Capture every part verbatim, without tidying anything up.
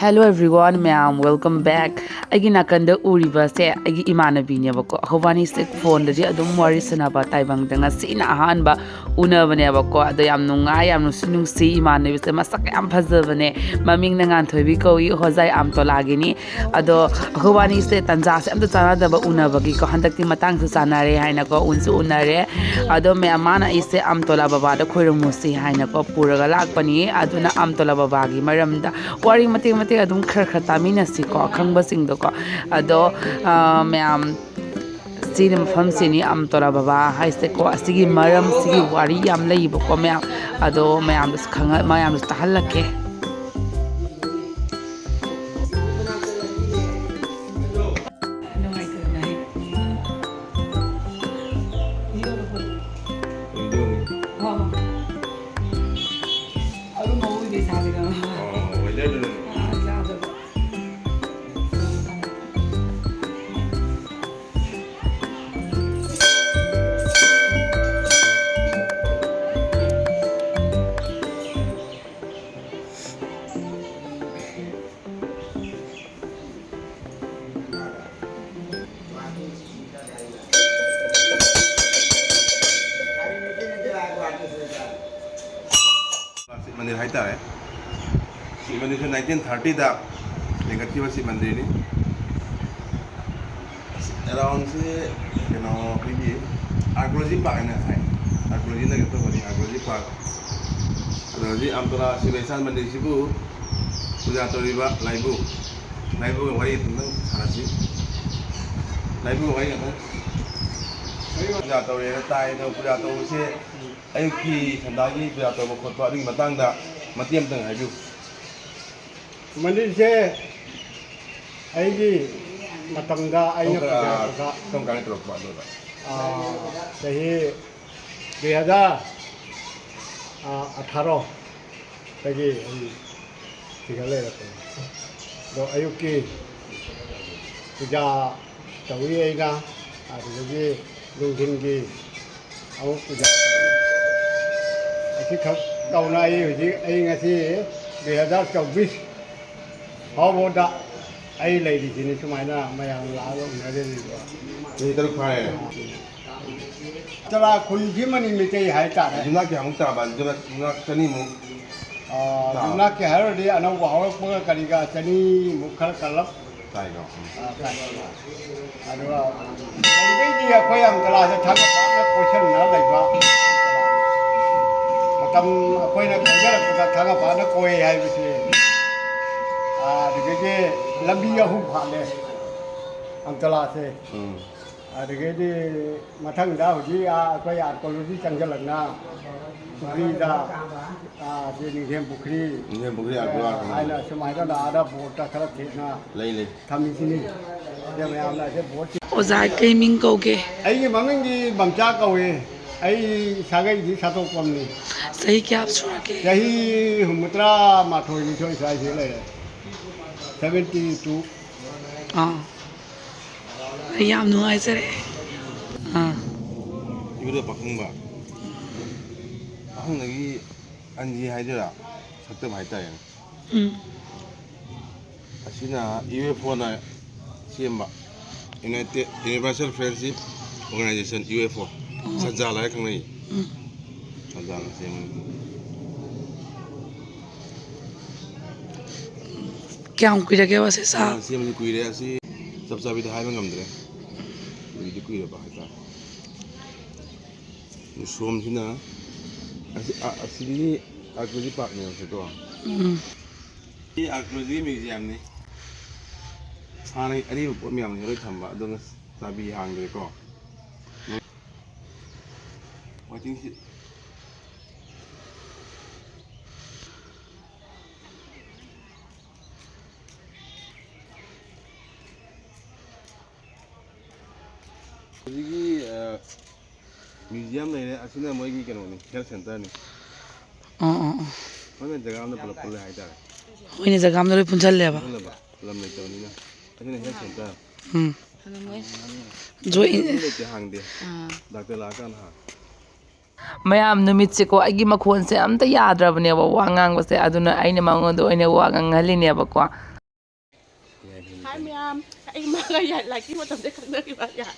Hello everyone, ꯃꯌꯥꯝ, welcome back. ꯑꯩꯒꯤ ꯅꯥꯀꯟꯗ ꯎꯔꯤꯕꯁꯦ ꯑꯩꯒꯤ ꯏꯃꯥꯟꯅꯕꯤꯅꯦꯕꯀꯣ꯫ ꯑꯩꯈꯣꯏꯕꯥꯅꯤꯁꯦ ꯐꯣꯟꯗꯗꯤ ꯑꯗꯨꯝ ꯋꯥꯔꯤ ꯁꯥꯟꯅꯕ, ꯇꯥꯏꯕꯪꯗ ꯉꯁꯤꯅ ꯑꯍꯥꯟꯕ ꯎꯅꯕꯅꯦꯕꯀꯣ꯫ ꯑꯗꯣ ꯌꯥꯝ ꯅꯨꯡꯉꯥꯏ, ꯌꯥꯝ ꯅꯨꯡꯁꯤ ꯅꯨꯡꯁꯤ꯫ ꯏꯃꯥꯟꯅꯕꯤꯁꯦ ꯃꯁꯛ ꯌꯥꯝ ꯐꯖꯕꯅꯦ꯫ ꯃꯃꯤꯡꯅ ꯉꯥꯟꯊꯣꯏꯕꯤ ꯀꯧꯏ, ꯍꯣꯖꯥꯏ ꯑꯝꯇꯣꯂꯥꯒꯤꯅꯤ꯫ ꯑꯗꯣ ꯑꯩꯈꯣꯏꯕꯥꯅꯤꯁꯦ ꯇꯟꯖꯥꯁꯦ ꯑꯝꯇ ꯆꯥꯟꯅꯗꯕ ꯎꯅꯕꯒꯤꯀꯣ꯫ ꯍꯟꯗꯛꯇꯤ ꯃꯇꯥꯡꯁꯨ ꯆꯥꯟꯅꯔꯦ ꯍꯥꯏꯅꯀꯣ, ꯎꯟꯁꯨ ꯎꯅꯔꯦ꯫ ꯑꯗꯣ ꯃꯌꯥꯝ, ꯃꯥꯅ ꯑꯩꯁꯦ ꯑꯝꯇꯣꯂꯥ ꯕꯕꯥꯗ ꯈꯣꯏꯔꯝꯃꯨꯁꯤ ꯍꯥꯏꯅꯀꯣ ꯄꯨꯔꯒ ꯂꯥꯛꯄꯅꯤ꯫ ꯑꯗꯨꯅ ꯑꯝꯇꯣꯂꯥ ꯕꯕꯥꯒꯤ ꯃꯔꯝꯗ ꯋꯥꯔꯤ ꯃꯇꯦꯛ ꯃꯇꯦꯛ ꯑꯗꯨꯝ ꯈꯔ ꯈꯔ ꯇꯥꯃꯤꯟꯅꯁꯤꯀꯣ, ꯑꯈꯪꯕꯁꯤꯡꯗꯣꯀꯣ꯫ ꯑꯗꯣ, ꯑ, ꯃꯌꯥꯝ, ꯁꯤꯅ ꯃꯐꯝꯁꯤꯅꯤ ꯑꯝꯇꯣꯂꯥ ꯕꯕꯥ ꯍꯥꯏꯁꯦꯀꯣ꯫ ꯑꯁꯤꯒꯤ ꯃꯔꯝ, ꯁꯤꯒꯤ ꯋꯥꯔꯤ ꯌꯥꯝ ꯂꯩꯌꯦꯕꯀꯣ ꯃꯌꯥꯝ꯫ ꯑꯗꯣ ꯃꯌꯥꯝꯗꯁꯨ ꯈꯪꯍ-, ꯃꯌꯥꯝꯗꯁꯨ ꯇꯥꯍꯜꯂꯛꯀꯦ꯫ ꯁꯤꯕ ꯃꯟꯗꯤꯔ ꯍꯥꯏꯇꯥꯔꯦ꯫ ꯁꯤꯕ ꯃꯟꯗꯤꯔꯁꯦ ꯅꯥꯏꯟꯇꯤꯟ ꯊꯥꯔꯇꯤꯗ ꯂꯤꯡꯈꯠꯈꯤꯕ ꯁꯤꯕ ꯃꯟꯗꯤꯔꯅꯤ꯫ ꯑꯦꯔꯥꯎꯟꯁꯦ ꯀꯩꯅꯣ, ꯑꯩꯈꯣꯏꯒꯤ ꯑꯥꯔꯀꯤꯑꯣꯂꯣꯖꯤ ꯄꯥꯔꯛ ꯍꯥꯏꯅ ꯍꯥꯏ꯫ ꯑꯥꯔꯀꯤꯑꯣꯂꯣꯖꯤꯅ ꯀꯩꯅꯣ ꯇꯧꯕꯅꯤ, ꯑꯥꯔꯀꯤꯑꯣꯂꯣꯖꯤ ꯄꯥꯔꯛ꯫ ꯑꯗꯣ ꯍꯧꯖꯤꯛ ꯑꯝꯇꯣꯂꯥ ꯁꯤꯕ ꯏꯁꯥꯟ ꯃꯟꯗꯤꯔꯁꯤꯕꯨ ꯄꯨꯖꯥ ꯇꯧꯔꯤꯕ ꯂꯥꯏꯕꯨ, ꯂꯥꯏꯕꯨꯒ ꯋꯥꯔꯤ ꯑꯗꯨꯝꯇꯪ ꯁꯥꯟꯅꯁꯤ꯫ ꯂꯥꯏꯕꯨꯒ ꯋꯥꯔꯤ ꯉꯥꯛꯇꯪ꯫ ꯄꯨꯖꯥ ꯇꯧꯔꯦꯅ ꯇꯥꯏ, ꯑꯗꯣ ꯄꯨꯖꯥ ꯇꯧꯕꯁꯦ ꯑꯌꯨꯛꯀꯤ ꯁꯟꯗꯥꯒꯤ ꯄꯨꯖꯥ ꯇꯧꯕ ꯈꯣꯠꯄ ꯑꯗꯨꯒꯤ ꯃꯇꯥꯡꯗ ꯃꯇꯦꯛ ꯑꯃꯇꯪ ꯍꯥꯏꯕꯤꯌꯨ꯫ ꯃꯟꯗꯤꯔꯁꯦ ꯑꯩꯒꯤ ꯃꯇꯝꯗ ꯑꯩꯅ ꯀꯔꯝ ꯀꯥꯟ-, ꯄꯨꯖꯥꯔꯛꯄꯗ, ꯀꯔꯝ ꯀꯥꯟꯗ ꯇꯧꯔꯛꯄ ꯑꯗꯨꯗ? ꯑꯥ, ꯆꯍꯤ ꯗꯨꯏ ꯍꯖꯥꯔ, ꯑꯥ, ꯑꯊꯥꯔꯣ ꯗꯒꯤ ꯑꯩ ꯁꯤꯗ ꯂꯩꯔꯛꯄꯅꯤ꯫ ꯑꯗꯣ ꯑꯌꯨꯛꯀꯤ ꯄꯨꯖꯥ ꯇꯧꯏ ꯑꯩꯅ, ꯑꯗꯨꯗꯒꯤ ꯅꯨꯡꯊꯤꯟꯒꯤ ꯑꯃꯨꯛ ꯄꯨꯖꯥ ꯇꯧꯏ꯫ ꯑꯁꯤꯈꯛ ꯇꯧꯅ ꯑꯩ ꯍꯧꯖꯤꯛ, ꯑꯩ ꯉꯁꯤ ꯗꯨꯏ ꯍꯖꯥꯔ ꯆꯧꯕꯤꯁ ꯐꯥꯎꯕꯗ ꯑꯩ ꯂꯩꯔꯤꯁꯤꯅꯤ ꯁꯨꯃꯥꯏꯅ ꯃꯌꯥꯝ ꯂꯥꯛꯑꯒ ꯎꯅꯔꯤꯕ꯫ ꯆꯍꯤ ꯇꯔꯨꯛ ꯐꯥꯔꯦ꯫ ꯆꯔꯥ ꯈꯨꯟꯁꯤꯃꯅꯤ ꯃꯩꯇꯩ ꯍꯥꯏꯇꯥꯔꯦ꯫ ꯌꯨꯝꯅꯥꯛ ꯀꯌꯥꯃꯨꯛ ꯇꯥꯕ? ꯌꯨꯝꯅꯥꯛ, ꯌꯨꯝꯅꯥꯛ ꯆꯅꯤꯃꯨꯛ ꯑꯥ, ꯇꯥꯕ꯫ ꯌꯨꯝꯅꯥꯛꯀꯤ ꯍꯥꯏꯔꯨꯔꯗꯤ ꯑꯅꯧꯕ ꯍꯧꯔꯛꯄꯒ ꯀꯔꯤꯒ ꯆꯅꯤꯃꯨꯛ ꯈꯔ ꯀꯜꯂꯞ꯫ ꯇꯥꯏꯀꯣ? ꯎꯝ꯫ ꯑꯥ, ꯇꯥꯏ꯫ ꯑꯗꯨꯒ ꯂꯩꯕꯩꯗꯤ ꯑꯩꯈꯣꯏ ꯑꯪꯀꯂꯥꯁꯦ ꯊꯥꯡꯒꯄꯥꯠꯅ ꯀꯣꯏꯁꯟꯅ ꯂꯩꯕ꯫ ꯃꯇꯝ ꯑꯩꯈꯣꯏꯅ ꯈꯪꯖꯔꯛꯄꯗ ꯊꯥꯡꯒꯄꯥꯠꯅ ꯀꯣꯏ ꯍꯥꯏꯕꯁꯦ, ꯑꯥ, ꯑꯗꯨꯗꯒꯤ ꯂꯝꯕꯤ ꯑꯍꯨꯝ ꯐꯥꯠꯂꯦ ꯑꯪꯀꯂꯥꯁꯦ꯫ ꯎꯝ꯫ ꯑꯗꯨꯗꯒꯤꯗꯤ ꯃꯊꯪꯗ ꯍꯧꯖꯤꯛ, ꯑꯥ, ꯑꯩꯈꯣꯏ ꯑꯥꯔꯀꯣꯂꯣꯖꯤ ꯆꯪꯁꯤꯜꯂꯛꯅ ꯄꯨꯈ꯭ꯔꯤꯗ, ꯑꯥ, ꯁꯤ ꯅꯤꯡꯊꯦꯝ ꯄꯨꯈ꯭ꯔꯤ, ꯅꯤꯡꯊꯦꯝ ꯄꯨꯈ꯭ꯔꯤ, ꯑꯥꯔꯀꯣꯂꯣꯖꯤ꯫ ꯍꯥꯏꯅ ꯁꯨꯃꯥꯏꯅ ꯑꯥꯗ ꯕꯣꯔꯗꯇ ꯈꯔ ꯊꯦꯠꯅ ꯂꯩ, ꯂꯩ꯫ ꯊꯝꯃꯤꯁꯤꯅꯤ꯫ ꯁꯤ ꯃꯌꯥꯝꯅ ꯑꯁꯤ ꯕꯣꯔꯗ ꯑꯣꯖꯥ ꯀꯩ ꯃꯤꯡ ꯀꯧꯒꯦ? ꯑꯩꯒꯤ ꯃꯃꯤꯡꯗꯤ ꯕꯝꯆꯥ ꯀꯧꯏ꯫ ꯑꯩ ꯁꯥꯒꯩꯗꯤ ꯁꯥꯇꯣꯛꯄꯝꯅꯤ꯫ ꯆꯍꯤ ꯀꯌꯥ ꯁꯨꯔꯒꯦ? ꯆꯍꯤ ꯍꯨꯝꯐꯨꯇꯔꯥ ꯃꯥꯊꯣꯏ ꯅꯤꯊꯣꯏ ꯁ꯭ꯋꯥꯏꯁꯤ ꯂꯩꯔꯦ꯫ Seventy two꯫ ꯑꯥ꯫ ꯑꯩ ꯌꯥꯝ ꯅꯨꯡꯉꯥꯏꯖꯔꯦ꯫ ꯑꯥ꯫ ꯏꯕꯨꯙꯧ ꯄꯥꯈꯪꯕ꯫ ꯄꯥꯈꯪꯗꯒꯤ ꯑꯟꯖꯤ ꯍꯥꯏꯗꯣꯏꯔꯥ? ꯁꯛꯇꯝ ꯍꯥꯏꯇꯥꯔꯦꯅꯦ꯫ ꯎꯝ꯫ ꯑꯁꯤꯅ ꯌꯨ ꯑꯦꯐ ꯑꯣꯅ ꯁꯦꯝꯕ, United, Universal Friendship Organization, U F O. O. ꯁꯟꯖꯥꯜ ꯍꯥꯏꯔ ꯈꯪꯅꯩ꯫ ꯎꯝ꯫ ꯁꯟꯖꯥꯜꯅ ꯁꯦꯝꯕꯅꯤ꯫ ꯀꯌꯥꯝ ꯀꯨꯏꯔꯒꯦꯕ ꯁꯤ ꯁꯥ-, ꯑꯥ, ꯁꯦꯝꯕꯗꯤ ꯀꯨꯏꯔꯦ꯫ ꯑꯁꯤ ꯆꯞ ꯆꯥꯕꯤꯗꯤ ꯍꯥꯏꯕ ꯉꯝꯗ꯭ꯔꯦ꯫ ꯀꯨꯏꯗꯤ ꯀꯨꯏꯔꯕ ꯍꯥꯏꯇꯥꯔꯦ꯫ ꯁꯣꯝꯁꯤꯅ ꯑꯁꯤ, ꯑ-, ꯑꯁꯤꯗꯤ ꯑꯥꯔꯀꯤꯑꯣꯂꯣꯖꯤ ꯄꯥꯔꯛꯅꯦꯕ ꯁꯤꯀꯣ꯫ ꯎꯝ꯫ ꯁꯤ ꯑꯥꯔꯀꯤꯑꯣꯂꯣꯖꯤꯒꯤ ꯃ꯭ꯌꯨꯖꯤꯌꯝꯅꯤ꯫ ꯍꯥꯟꯅꯒꯤ ꯑꯔꯤꯕ ꯄꯣꯠ ꯃꯌꯥꯝꯁꯦ ꯂꯣꯏ ꯊꯝꯕ, ꯑꯗꯨꯅ ꯆꯥꯕꯤ ꯍꯥꯡꯗ꯭ꯔꯦꯀꯣ꯫ Waiting sheet꯫ ꯍꯧꯖꯤꯛꯀꯤ, ꯑ, ꯃ꯭ꯌꯨꯖꯤꯌꯝ ꯂꯩꯔꯦ, ꯑꯁꯤꯅ ꯃꯣꯏꯒꯤ ꯀꯩꯅꯣꯅꯤ, ꯍꯦꯜꯊ ꯁꯦꯟꯇꯔꯅꯤ꯫ ꯑꯣ, ꯑꯣ, ꯑꯣ꯫ ꯃꯣꯏꯅ ꯖꯒꯥ ꯑꯃꯗ ꯄꯨꯂꯞ ꯄꯨꯜꯂꯦ ꯍꯥꯏꯇꯥꯔꯦ꯫ ꯍꯣꯏꯅꯦ, ꯖꯒꯥ ꯑꯃꯗ ꯂꯣꯏ ꯄꯨꯟꯁꯜꯂꯦꯕ꯫ ꯄꯨꯜꯂꯦꯕ, ꯂꯝ ꯂꯩꯇꯕꯅꯤꯅ꯫ ꯑꯁꯤꯅ ꯍꯦꯜꯊ ꯁꯦꯟꯇꯔ꯫ ꯎꯝ꯫ ꯖꯣꯏ-, ꯃꯤ ꯂꯩꯇꯦ, ꯍꯥꯡꯗꯦ꯫ ꯑꯥ꯫ ꯗꯥꯛꯇꯔ ꯂꯥꯛꯑꯀꯥꯟꯗ ꯍꯥꯡ꯫ ꯃꯌꯥꯝ, ꯅꯨꯃꯤꯠꯁꯦꯀꯣ, ꯑꯩꯒꯤ ꯃꯈꯣꯟꯁꯦ ꯑꯝꯇ ꯌꯥꯗ꯭ꯔꯕꯅꯦꯕ, ꯋꯥ ꯉꯥꯡꯕꯁꯦ꯫ ꯑꯗꯨꯅ ꯑꯩꯅ ꯃꯉꯣꯟꯗ ꯑꯣꯏꯅ ꯋꯥ ꯉꯥꯡꯍꯜꯂꯤꯅꯦꯕꯀꯣ꯫ ꯃꯌꯥꯝ, ꯑꯩ ꯃꯥꯒ ꯌꯥ-, ꯂꯥꯏꯔꯤꯛꯀꯤ ꯃꯇꯝꯗ ꯈꯪꯅꯈꯤꯕ ꯌꯥ-,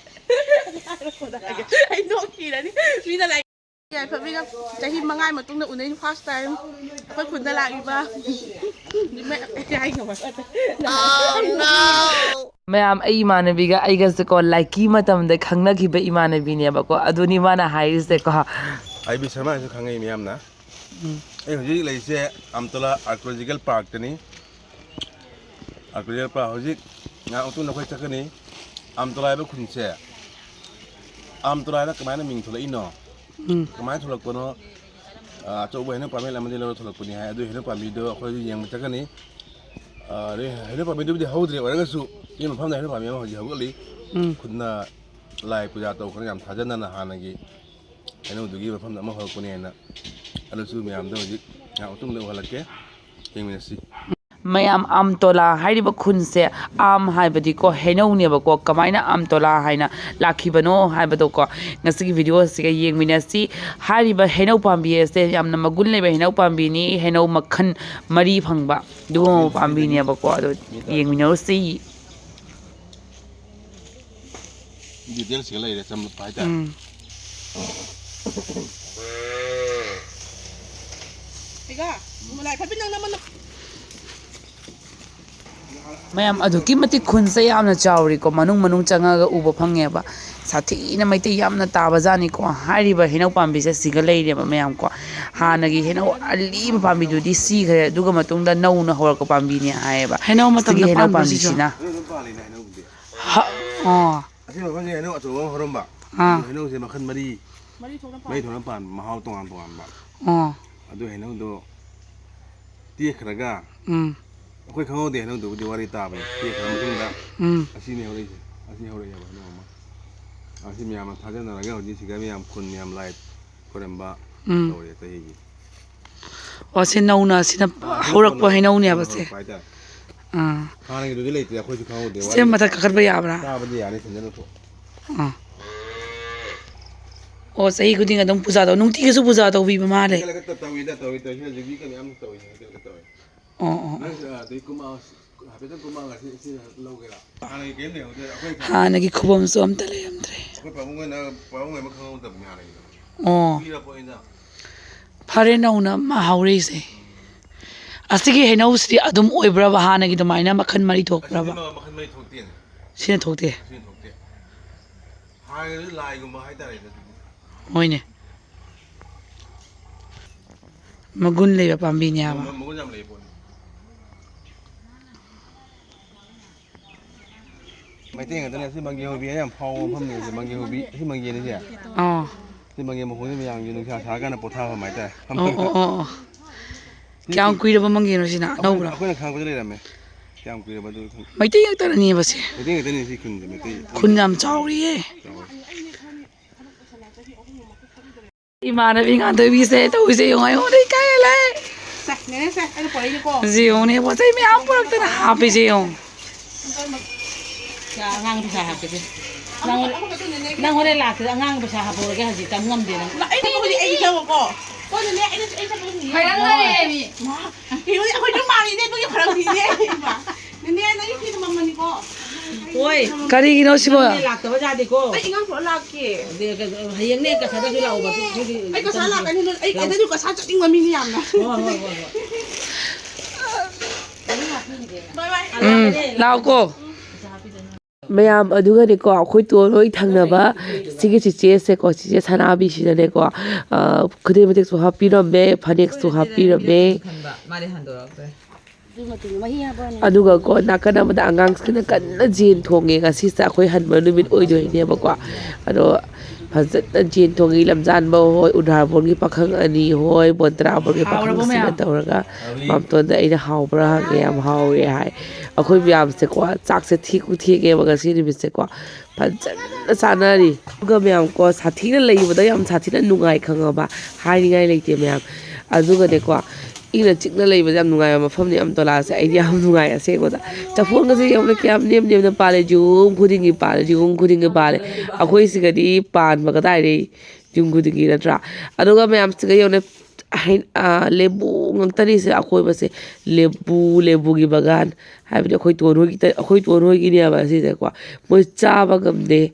ꯑꯩ ꯅꯣꯛꯈꯤꯔꯅꯤ꯫ ꯃꯤꯅ ꯂꯥꯏꯔꯤꯛ ꯌꯥꯏꯐꯕꯤꯒ ꯆꯍꯤ ꯃꯉꯥꯒꯤ ꯃꯇꯨꯡꯗ ꯎꯅꯩ, first time꯫ ꯑꯩꯈꯣꯏ ꯈꯨꯟꯗ ꯂꯥꯛꯏꯕ꯫ ꯍꯥꯏ ꯉꯝꯃꯔꯣꯏ꯫ ꯃꯌꯥꯝ, ꯑꯩ ꯏꯃꯥꯟꯅꯕꯤꯒ ꯑꯩꯒꯁꯦꯀꯣ, ꯂꯥꯏꯔꯤꯛꯀꯤ ꯃꯇꯝꯗ ꯈꯪꯅꯈꯤꯕ ꯏꯃꯥꯟꯅꯕꯤꯅꯦꯕꯀꯣ꯫ ꯑꯗꯨꯅꯤ ꯃꯥꯅ ꯍꯥꯏꯔꯤꯁꯦꯀꯣ꯫ ꯑꯥꯏ ꯕꯤ ꯁꯔꯃꯥꯁꯨ ꯈꯪꯉꯦ ꯃꯌꯥꯝꯅ꯫ ꯎꯝ꯫ ꯑꯩ ꯍꯧꯖꯤꯛ ꯂꯩꯔꯤꯁꯦ ꯑꯝꯇꯣꯂꯥ Archaeological Parkꯇꯅꯤ꯫ Archaeological Park ꯍꯧꯖꯤꯛ ꯉꯥꯏꯍꯥꯛ ꯃꯇꯨꯡꯗ ꯑꯩꯈꯣꯏ ꯆꯠꯀꯅꯤ꯫ ꯑꯝꯇꯣꯂꯥ ꯍꯥꯏꯕ ꯈꯨꯟꯁꯦ, ꯑꯝꯇꯣꯂꯥ ꯍꯥꯏꯅ ꯀꯃꯥꯏꯅ ꯃꯤꯡ ꯊꯣꯂꯛꯏꯅꯣ? ꯎꯝ꯫ ꯀꯃꯥꯏꯅ ꯊꯣꯂꯛꯄꯅꯣ? ꯑ, ꯑꯆꯧꯕ ꯍꯩꯅꯧ ꯄꯥꯝꯕꯤ ꯑꯃꯗꯒꯤ ꯂꯧꯔ ꯊꯣꯂꯛꯄꯅꯤ ꯍꯥꯏ꯫ ꯑꯗꯨ ꯍꯩꯅꯧ ꯄꯥꯝꯕꯤꯗꯣ ꯑꯩꯈꯣꯏ ꯍꯧꯖꯤꯛ ꯌꯦꯡꯕ ꯆꯠꯀꯅꯤ꯫ ꯑ, ꯑꯗꯨ ꯍꯩꯅꯧ ꯄꯥꯝꯕꯤꯗꯨꯕꯨꯗꯤ ꯍꯧꯗ꯭ꯔꯦ, ꯑꯣꯏꯔꯒꯁꯨ ꯁꯤ ꯃꯐꯝꯗ ꯍꯩꯅꯧ ꯄꯥꯝꯕꯤ ꯑꯃ ꯍꯧꯖꯤꯛ ꯍꯧꯒꯠꯂꯤ꯫ ꯎꯝ꯫ ꯈꯨꯟꯅ ꯂꯥꯏ ꯄꯨꯖꯥ ꯇꯧꯈ꯭ꯔꯒ ꯌꯥꯝ ꯊꯥꯖꯅꯅ ꯍꯥꯟꯅꯒꯤ ꯍꯩꯅꯧꯗꯨꯒꯤ ꯃꯐꯝꯗ ꯑꯃ ꯍꯧꯔꯛꯄꯅꯦꯅ꯫ ꯑꯗꯨꯁꯨ ꯃꯌꯥꯝꯗ ꯍꯧꯖꯤꯛ ꯉꯥꯏꯍꯥꯛ ꯃꯇꯨꯡꯗ ꯎꯍꯜꯂꯛꯀꯦ, ꯌꯦꯡꯃꯤꯟꯅꯁꯤ꯫ ꯃꯌꯥꯝ, ꯑꯝꯇꯣꯂꯥ ꯍꯥꯏꯔꯤꯕ ꯈꯨꯟꯁꯦ, ꯑꯥꯝ ꯍꯥꯏꯕꯗꯤꯀꯣ ꯍꯩꯅꯧꯅꯦꯕꯀꯣ꯫ ꯀꯃꯥꯏꯅ ꯑꯝꯇꯣꯂꯥ ꯍꯥꯏꯅ ꯂꯥꯛꯈꯤꯕꯅꯣ ꯍꯥꯏꯕꯗꯣꯀꯣ, ꯉꯁꯤꯒꯤ video ꯑꯁꯤꯒ ꯌꯦꯡꯃꯤꯟꯅꯁꯤ꯫ ꯍꯥꯏꯔꯤꯕ ꯍꯩꯅꯧ ꯄꯥꯝꯕꯤ ꯑꯁꯦ ꯌꯥꯝꯅ ꯃꯒꯨꯟ ꯂꯩꯕ ꯍꯩꯅꯧ ꯄꯥꯝꯕꯤꯅꯤ꯫ ꯍꯩꯅꯧ ꯃꯈꯜ ꯃꯔꯤ ꯐꯪꯕ ꯑꯗꯨꯒꯨꯝꯕ ꯄꯥꯝꯕꯤꯅꯦꯕꯀꯣ꯫ ꯑꯗꯣ ꯌꯦꯡꯃꯤꯟꯅꯔꯨꯁꯤ꯫ Detailꯁꯤꯒ ꯂꯩꯔꯦ, ꯆꯝꯂꯛꯄ ꯍꯥꯏꯇꯥꯔꯦ꯫ ꯎꯝ꯫ ꯃꯌꯥꯝ, ꯑꯗꯨꯛꯀꯤ ꯃꯇꯤꯛ ꯈꯨꯟꯁꯦ ꯌꯥꯝꯅ ꯆꯥꯎꯔꯤꯀꯣ, ꯃꯅꯨꯡ ꯃꯅꯨꯡ ꯆꯪꯉꯒ ꯎꯕ ꯐꯪꯉꯦꯕ꯫ ꯁꯥꯊꯤꯅ ꯃꯩꯇꯩ ꯌꯥꯝꯅ ꯇꯥꯕ ꯖꯥꯠꯅꯤꯀꯣ꯫ ꯍꯥꯏꯔꯤꯕ ꯍꯩꯅꯧ ꯄꯥꯝꯕꯤꯁꯦ ꯁꯤꯒ ꯂꯩꯔꯦꯕ ꯃꯌꯥꯝꯀꯣ꯫ ꯍꯥꯟꯅꯒꯤ ꯍꯩꯅꯧ ꯑꯔꯤꯕ ꯄꯥꯝꯕꯤꯗꯨꯗꯤ ꯁꯤꯈ꯭ꯔꯦ, ꯑꯗꯨꯒ ꯃꯇꯨꯡꯗ ꯅꯧꯅ ꯍꯧꯔꯛꯄ ꯄꯥꯝꯕꯤꯅꯦ ꯍꯥꯏꯌꯦꯕ꯫ ꯍꯩꯅꯧ ꯃꯇꯝꯗ ꯁꯤꯒꯤ ꯍꯩꯅꯧ ꯄꯥꯟꯕ꯭ꯔꯣ ꯁꯤꯁꯨ? ꯄꯥꯝꯕꯤꯁꯤꯅ ꯍ-, ꯑꯣ꯫ ꯑꯁꯤ ꯃꯐꯝꯁꯦ ꯍꯩꯅꯧ ꯑꯆꯧꯕ ꯑꯃ ꯍꯧꯔꯝꯕ꯫ ꯑꯥ꯫ ꯑꯗꯨ ꯍꯩꯅꯧꯁꯦ ꯃꯈꯜ ꯃꯔꯤ, ꯃꯔꯤ ꯊꯣꯛꯅ ꯄꯥꯟꯕ, ꯃꯍꯥꯎ ꯇꯣꯉꯥꯟ ꯇꯣꯉꯥꯟꯕ꯫ ꯑꯣ꯫ ꯑꯗꯨ ꯍꯩꯅꯧꯗꯣ ꯇꯦꯛꯈ꯭ꯔꯒ, ꯎꯝ꯫ ꯑꯩꯈꯣꯏ ꯈꯪꯍꯧꯗꯦ, ꯍꯩꯅꯧꯗꯨꯕꯨꯗꯤ ꯋꯥꯔꯤ ꯇꯥꯕꯅꯤ꯫ ꯇꯦꯛꯈ꯭ꯔ ꯃꯇꯨꯡꯗ ꯎꯝ꯫ ꯑꯁꯤꯅꯤ ꯍꯧꯔꯛꯏꯁꯦ꯫ ꯑꯁꯤ ꯍꯧꯔꯛꯑꯦꯕ ꯍꯩꯅꯧ ꯑꯃ꯫ ꯑꯁꯤ ꯃꯌꯥꯝꯅ ꯊꯥꯖꯅꯔꯒ ꯍꯧꯖꯤꯛ ꯁꯤꯗ ꯃꯌꯥꯝ ꯈꯨꯟ ꯃꯌꯥꯝ ꯂꯥꯏ ꯈꯣꯏꯔꯝꯕ ꯎꯝ꯫ ꯇꯧꯔꯦ ꯆꯍꯤꯒꯤ꯫ ꯑꯣ, ꯁꯤ ꯅꯧꯅ ꯁꯤꯅ ꯑꯥ, ꯁꯤꯅ ꯍꯧꯔꯛꯄ ꯀꯣꯟꯅ ꯍꯩꯅꯧꯅꯦꯕ ꯁꯦ꯫ ꯍꯧꯔꯛꯄ ꯍꯥꯏꯇꯥꯔꯦ꯫ ꯑꯥ꯫ ꯍꯥꯟꯅꯒꯤꯗꯨꯗꯤ ꯂꯩꯇ꯭ꯔꯦ, ꯑꯩꯈꯣꯏꯁꯨ ꯈꯪꯍꯧꯗꯦ, ꯁꯤ ꯋꯥꯔꯤ ꯃꯊꯛ ꯀꯥꯈꯠꯄ ꯌꯥꯕ꯭ꯔꯥ? ꯀꯥꯕꯗꯤ ꯌꯥꯅꯤ, ꯊꯤꯟꯖꯤꯜꯂꯨ ꯊꯣꯛ꯫ ꯑꯥ꯫ ꯑꯣ, ꯆꯍꯤ ꯈꯨꯗꯤꯡ ꯑꯗꯨꯝ ꯄꯨꯖꯥ ꯇꯧ-, ꯅꯨꯡꯇꯤꯒꯤꯁꯨ ꯄꯨꯖꯥ ꯇꯧꯕꯤꯕ ꯃꯥꯜꯂꯦ꯫ ꯍꯦꯛꯇ ꯇꯧꯏꯗ, ꯇꯧꯏ, ꯇꯧꯏ꯫ ꯍꯧꯖꯤꯛꯇꯤ ꯀꯩꯅꯣ ꯌꯥꯝ ꯇꯧꯏ, ꯍꯦꯛꯇ ꯇꯧꯏ꯫ ꯑꯣ, ꯑꯣ꯫ ꯅꯪ, ꯑ, ꯑꯗꯩ ꯀꯨꯝꯃꯛꯑꯣ, ꯍꯥꯏꯐꯦꯠꯇꯪ ꯀꯨꯝꯃꯛꯑꯒ ꯁꯤ, ꯁꯤ ꯂꯧꯒꯦꯔꯥ? ꯍꯥꯟꯅꯒꯤ ꯀꯔꯤꯝ ꯂꯩꯍꯧꯗꯦ꯫ ꯑꯩꯈꯣꯏ ꯈ-, ꯍꯥꯟꯅꯒꯤ ꯈꯨꯕꯝꯁꯨ ꯑꯝꯇ ꯂꯩꯔꯝꯗ꯭ꯔꯦ꯫ ꯑꯩꯈꯣꯏ ꯄꯥꯕꯨꯡ ꯍꯣꯏꯅ, ꯄꯥꯕꯨꯡ ꯍꯣꯏ ꯑꯃ ꯈꯪꯍꯧꯗꯕꯅꯤ ꯍꯥꯟꯅꯒꯤꯗꯣ꯫ ꯑꯣ꯫ ꯀꯨꯏꯔꯄꯣꯠꯅꯤꯗ꯫ ꯐꯔꯦ, ꯅꯧꯅ ꯑꯃ ꯍꯧꯔꯛꯏꯁꯦ꯫ ꯑꯁꯤꯒꯤ ꯍꯩꯅꯧꯁꯤꯗꯤ ꯑꯗꯨꯝ ꯑꯣꯏꯕ꯭ꯔꯕ? ꯍꯥꯟꯅꯒꯤ ꯑꯗꯨꯃꯥꯏꯅ ꯃꯈꯜ ꯃꯔꯤ ꯊꯣꯛꯄ꯭ꯔꯕ? ꯑꯁꯤꯗꯤ ꯃ-, ꯃꯈꯜ ꯃꯔꯤ ꯊꯣꯛꯇꯦꯅꯦ꯫ ꯁꯤꯅ ꯊꯣꯛꯇꯦ? ꯁꯤꯅ ꯊꯣꯛꯇꯦ꯫ ꯍꯥꯟꯅꯒꯤꯗꯨꯗꯤ ꯂꯥꯏꯒꯨꯝꯕ ꯍꯥꯏꯇꯥꯔꯦꯅꯦ ꯑꯗꯨꯗꯤ꯫ ꯍꯣꯏꯅꯦ꯫ ꯃꯒꯨꯟ ꯂꯩꯕ ꯄꯥꯝꯕꯤꯅꯦ ꯍꯥꯏꯕ꯫ ꯃ-, ꯃꯒꯨꯟ ꯌꯥꯝ ꯂꯩꯕ ꯄꯣꯠꯅꯤ꯫ ꯃꯩꯇꯩ ꯉꯥꯛꯇꯅꯦ꯫ ꯁꯤ ꯃꯪꯒꯦ ꯍꯣꯕꯤ ꯍꯥꯏꯅ ꯌꯥꯝ ꯐꯥꯎꯕ ꯃꯐꯝꯅꯦ꯫ ꯁꯤ ꯃꯪꯒꯦ ꯍꯣꯕꯤ, ꯁꯤ ꯃꯪꯒꯦꯅꯦ ꯁꯦ꯫ ꯑꯥ꯫ ꯁꯤ ꯃꯪꯒꯦ ꯃꯈꯣꯡꯁꯦ ꯃꯌꯥꯝꯒꯤ ꯅꯨꯡꯁꯥ ꯁꯥꯔꯀꯥꯟꯗ ꯄꯣꯊꯥꯐꯝ ꯍꯥꯏꯇꯥꯔꯦ꯫ ꯑꯣ, ꯑꯣ, ꯑꯣ, ꯑꯣ꯫ ꯁꯤ ꯀꯌꯥꯝ ꯀꯨꯏꯔꯕ ꯃꯪꯒꯦꯅꯣ ꯁꯤꯅ? ꯑꯩꯈꯣꯏꯅ, ꯑꯅꯧꯕ꯭ꯔꯣ? ꯑꯩꯈꯣꯏꯅ ꯈꯪꯉꯛꯄꯗ ꯂꯩꯔꯝꯃꯦ꯫ ꯀꯌꯥꯝ ꯀꯨꯏꯔꯕ ꯑꯗꯨ ꯈꯪ-, ꯃꯩꯇꯩ ꯉꯥꯛꯇꯅꯅꯦꯕ ꯁꯦ꯫ ꯃꯩꯇꯩ ꯉꯥꯛꯇꯅꯦ ꯁꯤ ꯈꯨꯟꯁꯦ, ꯃꯩꯇꯩ꯫ ꯈꯨꯟ ꯌꯥꯝ ꯆꯥꯎꯔꯤꯌꯦ꯫ ꯆꯥꯎꯔꯦ꯫ ꯏꯃꯥꯟꯅꯕꯤ ꯉꯥꯟꯊꯣꯏꯕꯤꯁꯦ ꯇꯧꯔꯤꯁꯦ ꯌꯦꯡꯉꯣ, ꯑꯩꯉꯣꯟꯗ ꯏꯀꯥꯏꯍꯜꯂꯦ꯫ ꯁꯦ, ꯅꯦꯅꯦ ꯁꯦ, ꯑꯩꯅ ꯄꯣꯔꯛꯏꯅꯤꯀꯣ꯫ ꯁꯤ ꯌꯦꯡꯉꯨꯅꯦ, ꯄꯣꯠ ꯆꯩ ꯃꯌꯥꯝ ꯄꯨꯔꯛꯇꯅ ꯍꯥꯞꯄꯤꯁꯦ ꯌꯦꯡꯉꯣ꯫ ꯁꯦ, ꯑꯉꯥꯡ ꯄꯩꯁꯥ ꯍꯥꯞꯀꯦꯁꯦ꯫ ꯅꯪ ꯍꯣꯔꯦꯟ, ꯅꯪ ꯍꯣꯔꯦꯟ ꯂꯥꯛꯇꯗ ꯑꯉꯥꯡ ꯄꯩꯁꯥ ꯍꯥꯞꯄꯛꯑꯣꯔꯒꯦ ꯍꯧꯖꯤꯛ ꯇꯝ ꯉꯝꯗꯦ ꯅꯪ꯫ ꯑꯩꯗꯤ ꯍꯧꯖꯤꯛ ꯑꯩ ꯆꯪꯉꯨꯀꯣ꯫ ꯀꯣꯟꯅꯅꯦ, ꯑꯩꯅ, ꯑꯩ ꯆꯠꯄꯗ ꯅꯤꯔꯦ꯫ ꯈꯔ ꯂꯩꯔꯦ ꯃꯤ꯫ ꯃꯥ, ꯏꯔꯣꯏ ꯑꯩꯈꯣꯏ ꯑꯗꯨꯝ ꯃꯥꯜꯂꯤꯅꯦ, ꯑꯗꯨꯒꯤ ꯐꯔꯛ ꯊꯤꯅꯦ꯫ ꯏꯃꯥ꯫ ꯅꯦꯅꯦ, ꯅꯪꯒꯤ ꯐꯤꯗꯣ ꯃꯝꯃꯅꯤꯀꯣ꯫ ꯍꯣꯏ꯫ ꯀꯔꯤꯒꯤꯅꯣ ꯁꯤꯕꯣ? ꯅꯪꯅꯦ ꯂꯥꯛꯇꯕ ꯌꯥꯗꯦꯀꯣ꯫ ꯑꯩ ꯑꯉꯥꯡ ꯄꯨꯔ ꯂꯥꯛꯀꯦ꯫ ꯑꯗꯩ, ꯍꯌꯦꯡꯅꯦ ꯀꯁꯥꯗꯁꯨ ꯂꯥꯛꯑꯣꯕ꯫ ꯑꯩꯈꯣꯏꯒꯤ ꯑꯩ ꯀꯁꯥ ꯂꯥꯛꯀꯅꯤ, ꯅꯣꯏ, ꯑꯩ, ꯂꯥꯛꯑꯣ꯫ ꯑꯗꯨ ꯀꯁꯥ ꯆꯠꯅꯤꯡꯕ ꯃꯤꯅꯤ ꯌꯥꯝꯅ꯫ ꯍꯣꯏ, ꯍꯣꯏ, ꯍꯣꯏ, ꯍꯣꯏ꯫ ꯕꯥꯏ ꯕꯥꯏ꯫ ꯎꯝ, ꯂꯥꯛꯑꯣꯀꯣ꯫ ꯃꯌꯥꯝ ꯑꯗꯨꯒꯅꯦꯀꯣ, ꯑꯩꯈꯣꯏ ꯇꯣꯟ ꯍꯣꯏ ꯊꯪꯅꯕ ꯁꯤꯒꯤ ꯆꯤꯆꯦꯁꯦꯀꯣ, ꯆꯤꯆꯦ ꯁꯅꯥꯕꯤꯁꯤꯅꯅꯦꯀꯣ, ꯑ, ꯈꯨꯗꯩ ꯃꯇꯦꯛꯁꯨ ꯍꯥꯞꯄꯤꯔꯝꯃꯦ, ꯐꯅꯦꯛꯁꯨ ꯍꯥꯞꯄꯤꯔꯝꯃꯦ꯫ ꯑꯗꯨꯒꯀꯣ, ꯅꯥꯀꯟ ꯑꯃꯗ ꯑꯉꯥꯡꯁꯤꯡꯅ ꯀꯟꯅ ꯖꯦꯟ ꯊꯣꯡꯉꯦ ꯉꯁꯤꯁꯦ꯫ ꯑꯩꯈꯣꯏ ꯍꯟꯕ ꯅꯨꯃꯤꯠ ꯑꯣꯏꯗꯣꯏꯅꯦꯕꯀꯣ꯫ ꯑꯗꯣ ꯐꯖꯅ ꯖꯦꯟ ꯊꯣꯡꯉꯤ꯫ ꯂꯝꯖꯥꯟꯕ ꯍꯣꯏ, ꯎꯗ꯭ꯔꯥꯕꯣꯟꯒꯤ ꯄꯥꯈꯪ ꯑꯅꯤ ꯍꯣꯏ, ꯕꯣꯟꯇ꯭ꯔꯥꯕꯣꯟꯒꯤ ꯍꯥꯎꯔꯕꯣ ꯄꯥꯈꯪꯁꯤꯡꯅ ꯃꯌꯥꯝ? ꯇꯧꯔꯒ ꯃꯥꯝꯇꯣꯟꯗ ꯑꯩꯅ ꯍꯥꯎꯕ꯭ꯔꯥ ꯍꯪꯉꯦ, ꯌꯥꯝ ꯍꯥꯎꯋꯦ ꯍꯥꯏ꯫ ꯑꯩꯈꯣꯏ ꯃꯌꯥꯝꯁꯦꯀꯣ, ꯆꯥꯛꯁꯦ ꯊꯦꯛꯄꯨ ꯊꯦꯛꯑꯦꯕ ꯉꯁꯤ ꯅꯨꯃꯤꯠꯁꯦꯀꯣ꯫ ꯐꯖꯅ ꯆꯥꯅꯔꯤ꯫ ꯑꯗꯨꯒ ꯃꯌꯥꯝ ꯀꯣ, ꯁꯥꯊꯤꯅ ꯂꯩꯕꯗ ꯌꯥꯝ ꯁꯥꯊꯤꯅ ꯅꯨꯡꯉꯥꯏ, ꯈꯪꯉꯕ? ꯍꯥꯏꯅꯤꯡꯉꯥꯏ ꯂꯩꯇꯦ ꯃꯌꯥꯝ꯫ ꯑꯗꯨꯒꯅꯦꯀꯣ, ꯏꯪꯅ ꯆꯤꯛꯅ ꯂꯩꯕꯗ ꯌꯥꯝ ꯅꯨꯡꯉꯥꯏꯕ ꯃꯐꯝꯅꯤ ꯑꯝꯇꯣꯂꯥꯁꯦ꯫ ꯑꯩꯗꯤ ꯌꯥꯝ ꯅꯨꯡꯉꯥꯏ ꯑꯁꯦꯡꯕꯗ꯫ ꯆꯐꯨꯒꯁꯦ ꯌꯦꯡꯉꯨꯅꯦ, ꯀꯌꯥꯝ ꯅꯦꯝ ꯅꯦꯝꯅ ꯄꯥꯜꯂꯦ, ꯌꯨꯝ ꯈꯨꯗꯤꯡꯒꯤ ꯄꯥꯜꯂꯦ, ꯌꯨꯝ ꯈꯨꯗꯤꯡꯒꯤ ꯄꯥꯜꯂꯦ꯫ ꯑꯩꯈꯣꯏ ꯁꯤꯒꯗꯤ ꯄꯥꯟꯕ ꯀꯗꯥꯏꯗꯩ ꯌꯨꯝ ꯈꯨꯗꯤꯡꯒꯤ, ꯅꯠꯇ꯭ꯔꯥ? ꯑꯗꯨꯒ ꯃꯌꯥꯝꯁꯤꯒ ꯌꯦꯡꯉꯨꯅꯦ, ꯍꯩ-, ꯑꯥ, ꯂꯦꯕꯨ ꯉꯥꯛꯇꯅꯤꯁꯦ ꯑꯀꯣꯏꯕꯁꯦ꯫ ꯂꯦꯕꯨ, ꯂꯦꯕꯨꯒꯤ ꯕꯒꯥꯟ꯫ ꯍꯥꯏꯕꯗꯤ ꯑꯩꯈꯣꯏ ꯇꯣꯟ ꯍꯣꯏꯒꯤ ꯇ-, ꯑꯩꯈꯣꯏ ꯇꯣꯟ ꯍꯣꯏꯒꯤꯅꯦꯕ ꯁꯤꯁꯦꯀꯣ꯫ ꯃꯣꯏ ꯆꯥꯕ ꯉꯝꯗꯦ